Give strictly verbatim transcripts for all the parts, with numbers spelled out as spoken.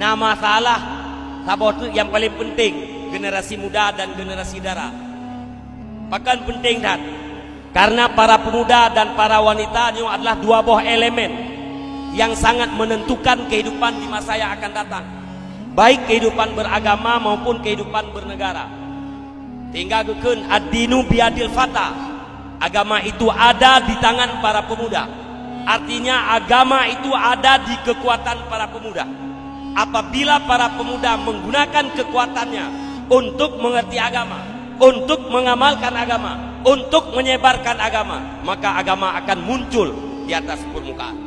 Na masalah saboh teuk nyang paleng peunteng, generasi muda dan generasi dara. Pakon peunteng that? Karena para pemuda dan para wanita nyoe adalah dua boh elemen yang sangat menentukan kehidupan di masa yang akan datang, baik kehidupan beragama maupun kehidupan bernegara. Sehingga geukheun, "Ad-dinu biyadil fata." Agama itu ada di tangan para pemuda. Artinya, agama itu ada di kekuatan para pemuda. Apabila para pemuda menggunakan kekuatannya untuk mengerti agama, untuk mengamalkan agama, untuk menyebarkan agama, maka agama akan muncul di atas permukaan.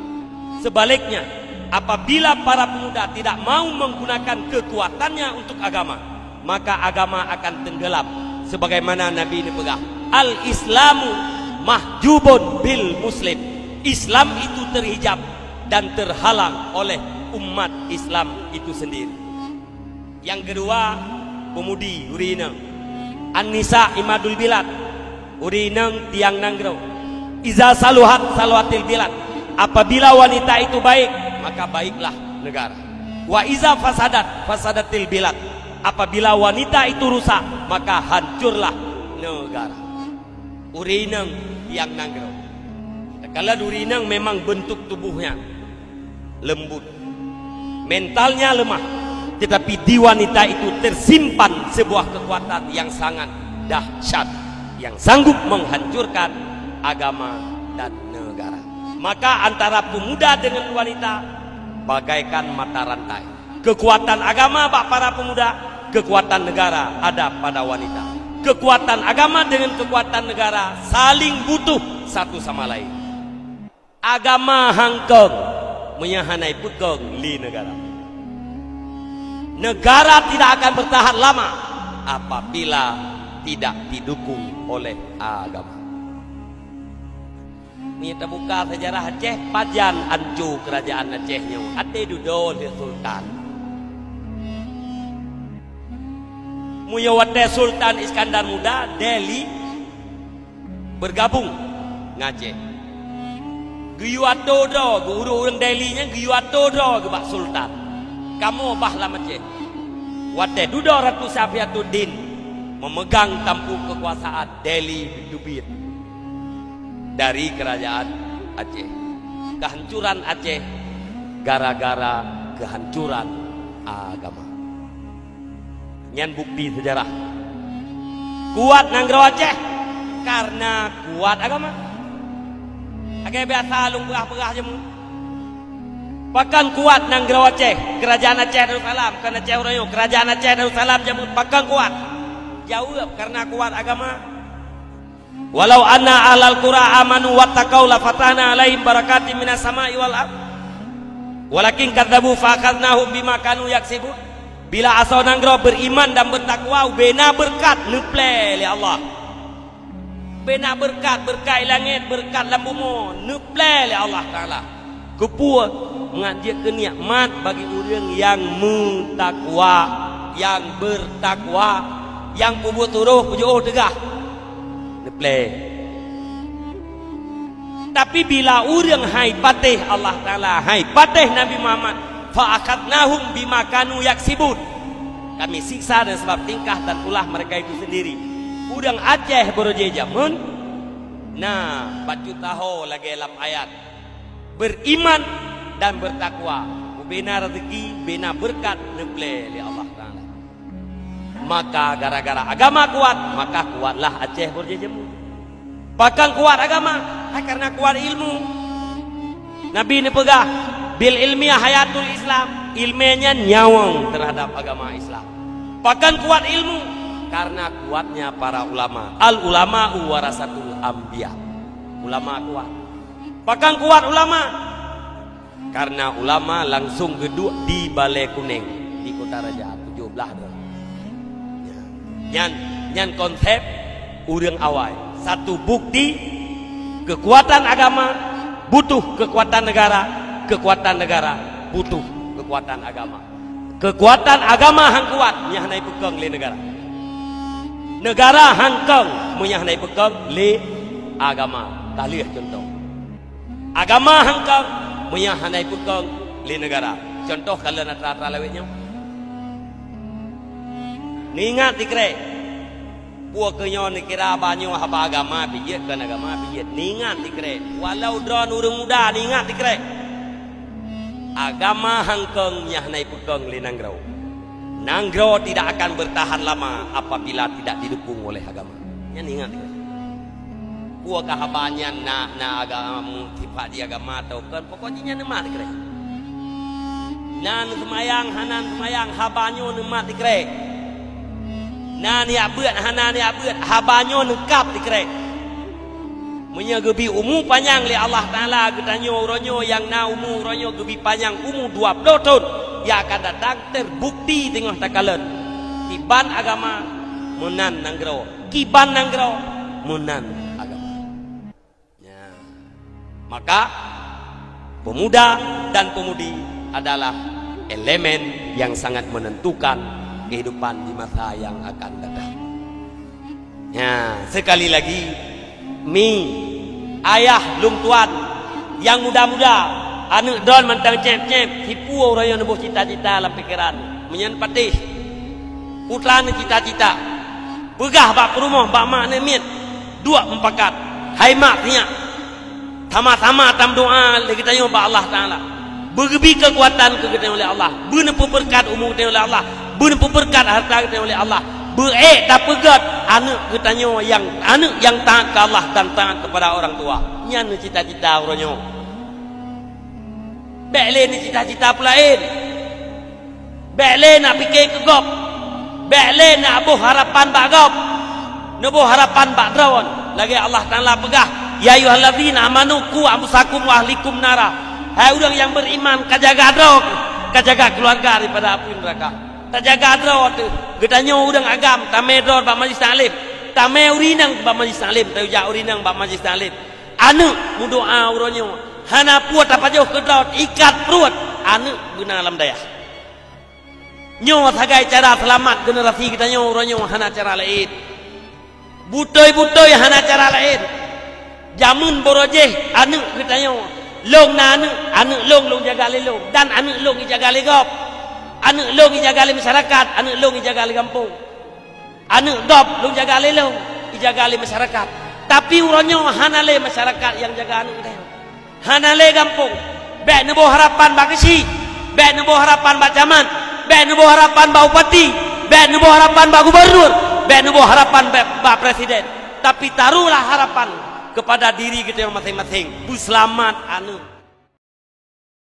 Sebaliknya, apabila para pemuda tidak mau menggunakan kekuatannya untuk agama, maka agama akan tenggelam. Sebagaimana Nabi neupeugah, "Al-Islamu mahjubun bil muslim." Islam itu terhijab dan terhalang oleh umat Islam itu sendiri. Nyang keudua, peumudi, ureueng inong. An-nisa imadul bilad, ureueng inong tiang nanggroe. Iza saluhat saluhatil bilad, apabila wanita itu baik, maka baiklah negara. Wa iza fasadat fasadatil bilad, apabila wanita itu rusak, maka hancurlah negara. Ureueng inong tiang nanggroe. Takalon ureueng inong memang bentuk tubuhnya lembut, mentalnya lemah, tetapi di wanita itu tersimpan sebuah kekuatan yang sangat dahsyat, yang sanggup menghancurkan agama dan negara. Maka antara pemuda dengan wanita bagaikan mata rantai. Kekuatan agama bak para pemuda, kekuatan negara ada pada wanita. Kekuatan agama dengan kekuatan negara saling butuh satu sama lain. Agama han kong meunyoe hana ipeukong lé negara. Negara tidak akan bertahan lama apabila tidak didukung oleh agama. Meunyoe tabuka seujarah Aceh, pajan anco keurajaan Aceh nyoe, até dudoe lé sultan. Meunyoe watée Sultan Iskandar Muda, Delhi, beugabong ngon Aceh. Geuyue atô droe, geu-, ureuëng-ureuëng Delhi nyan geuyue atô droe geuh bak sultan. Kamoe bah lam Aceh. Watée dudoe Ratu Syafiatuddin meumeugang tampu keukuasaan, Delhi teubiet dari keurajaan Aceh. Keuhancuran Aceh gara-gara keuhancuran agama. Nyan bukti seujarah. Kuat nanggroe Aceh kareuna kuat agama. Lagée biasa lôn peugah-peugah jameun. Pakon kuat nanggroe Aceh, keurajaan Aceh Darussalam, kon Aceh uroe nyoe, keurajaan Aceh Darussalam jameun pakon kuat? Jaweueb, kareuna kuat agama. "Walau anna ahlal qura amanu wattaqau lafatahna 'alaihim barakatim minas sama'i wal ard. Walakin kadzabu fa akhadznahum bima kanu yaksibun." Bila asoe nanggroe beriman dan bertakwa, ubena beureukat neuplée lé Allah. Ubena beureukat, beureukat i langét, beureukat lam bumoe, neuplée lé Allah Taala. Keupeue? Mangat jeuet keu nikmat bagi ureuëng nyang meutakwa, nyang beurtakwa, nyang peubuet turoh, peujiôh teugah. Neuplée. Tapi bila ureuëng hai patéh Allah Taala, hai patéh Nabi Muhammad, "Fa akhadnahum bima kanu yaksibun." Kami siksa dengan sebab tingkah dan ulah mereka itu sendiri. Ureuëng Aceh beureujeue jameun na bacut taho lagée lam ayat. Beriman dan bertakwa, ubena rezeki, ubena beureukat neuplée lé Allah Taala. Maka gara-gara agama kuat, maka kuatlah Aceh beureujeue jameun. Pakon kuat agama? Hai kareuna kuat ilmu. Nabi neupeugah, "Bil ilmi hayatul Islam." Ilmée nyan nyawöng terhadap agama Islam. Pakon kuat ilmu? Kareuna kuatnya para ulama. Al ulama'u warasatul anbiya. Ulama kuat. Pakon kuat ulama? Kareuna ulama langsong geuduek di Balai Kuneng, di Kota Raja, tujoh blaih droe. Nyan, nyan konsep ureuëng awai. Satu bukti, keukuatan agama butuh keukuatan negara, keukuatan negara butuh keukuatan agama. Keukuatan agama han kuat, nyan hana ipeukong lé negara. Negara han kong, meunyo hana ipeukong lé agama. Ka lheueh cuntoh. Agama han kong, meunyo hana ipeukong lé negara. Contoh, kalon atra-atra lawét nyoe. Neuingat sikrek. Peue keu nyoe neukira haba nyoe haba agama pih jeuet, kon agama pih jeuet. Neuingat sikrek. Walau droeneuh ureuëng muda, neuingat sikrek. Agama hangkong nyang hana ipeukong lé nanggroe. Nanggroe tidak akan bertahan lama apabila tidak didukung oleh agama. Nyan ingat. Peue ka haba nyan na, na agama, sifat jih agama atau kon, pokok jih nyan neumat sikrek. Na neuseumayang, hana neuseumayang, haba nyoe neumat sikrek. Na neujak beuet, hana neujak beuet, haba nyoe neukab sikrek. Meunyoe geubi umu panyang lé Allah Taala geutanyoe uroe nyoe nyang na umu uroe nyoe geubi panyang umu dua ploh thon, nyang akan datang terbukti teungoh takalon. Kiban agama meunan nanggroe, kiban nanggroe meunan agama. Ya. Maka, pemuda dan pemudi adalah elemen yang sangat menentukan kehidupan di masa yang akan datang. Ya, sekali lagi, mi, ayah, lôn tuan, nyang muda-muda, aneuëk droen mantong céb-céb, sipeue uroe nyoe neuboh cita-cita lam pikeran. Meunyan patéh, putra neucita-cita. Peugah bak peurumoh, bak mak neumiet, duek mupakat. Hai mak, sinyak. Sama-sama tameudoa lé geutanyoe bak Allah Taala. Beugeubi keukuatan keu geutanyoe lé Allah. Beuneupeubeureukat umu geutanyoe lé Allah. Beuneupeubeureukat hareuta geutanyoe lé Allah. Beu-ék tapeugét aneuëk geutanyoe nyang, aneuëk nyang taát keu Allah dan taát kepada orang tua. Nyan neucita-cita uroe nyoe. Bék lé neucita-cita peulaén. Bék lé na pike keu gob. Bék lé na boh harapan bak gob. Neuboh harapan bak droen. Lagée Allah Taala peugah, "Ya ayyuhallazina amanu qu anfusakum wa ahlikum nara." Hai ureuëng nyang beriman, ka jaga droe, ka jaga keuluwarga daripada apui neuraka. Tajaga droe teuh. Geutanyoe ureuëng agam, tamé droe bak majlis taklim. Tamé ureuëng inong bak majlis taklim, tajak ureuëng inong bak majlis taklim. Aneuëk meudoa uroe nyoe, hana peue tapajoh keu droe, ikat pruet aneuëk beuna lam dayah. Nyoe sagai cara seulamat generasi geutanyoe uroe nyoe, hana cara laén. Butôi-butôi hana cara laén. Jameun barô jih aneuëk geutanyoe, lôn na aneuëk, aneuëk lôn, lôn jaga lé lôn, dan aneuëk lôn ijaga lé gob. Aneuëk lôn ijaga lé masyarakat, aneuëk lôn ijaga lé gampông. Aneuëk gob lôn jaga lé lôn, ijaga lé masyarakat. Tapi uroe nyoe hana lé masyarakat nyang jaga aneuëk geutanyoe. Hana lé gampông. Bék neuboh harapan bak geuchik, bék neuboh harapan bak camat, bék neuboh harapan bak bupati, bék neuboh harapan bak gubernur, bék neuboh harapan bak, bak presiden. Tapi taruhlah harapan kepada diri geutanyoe maséng-maséng. Beuseulamat aneuëk.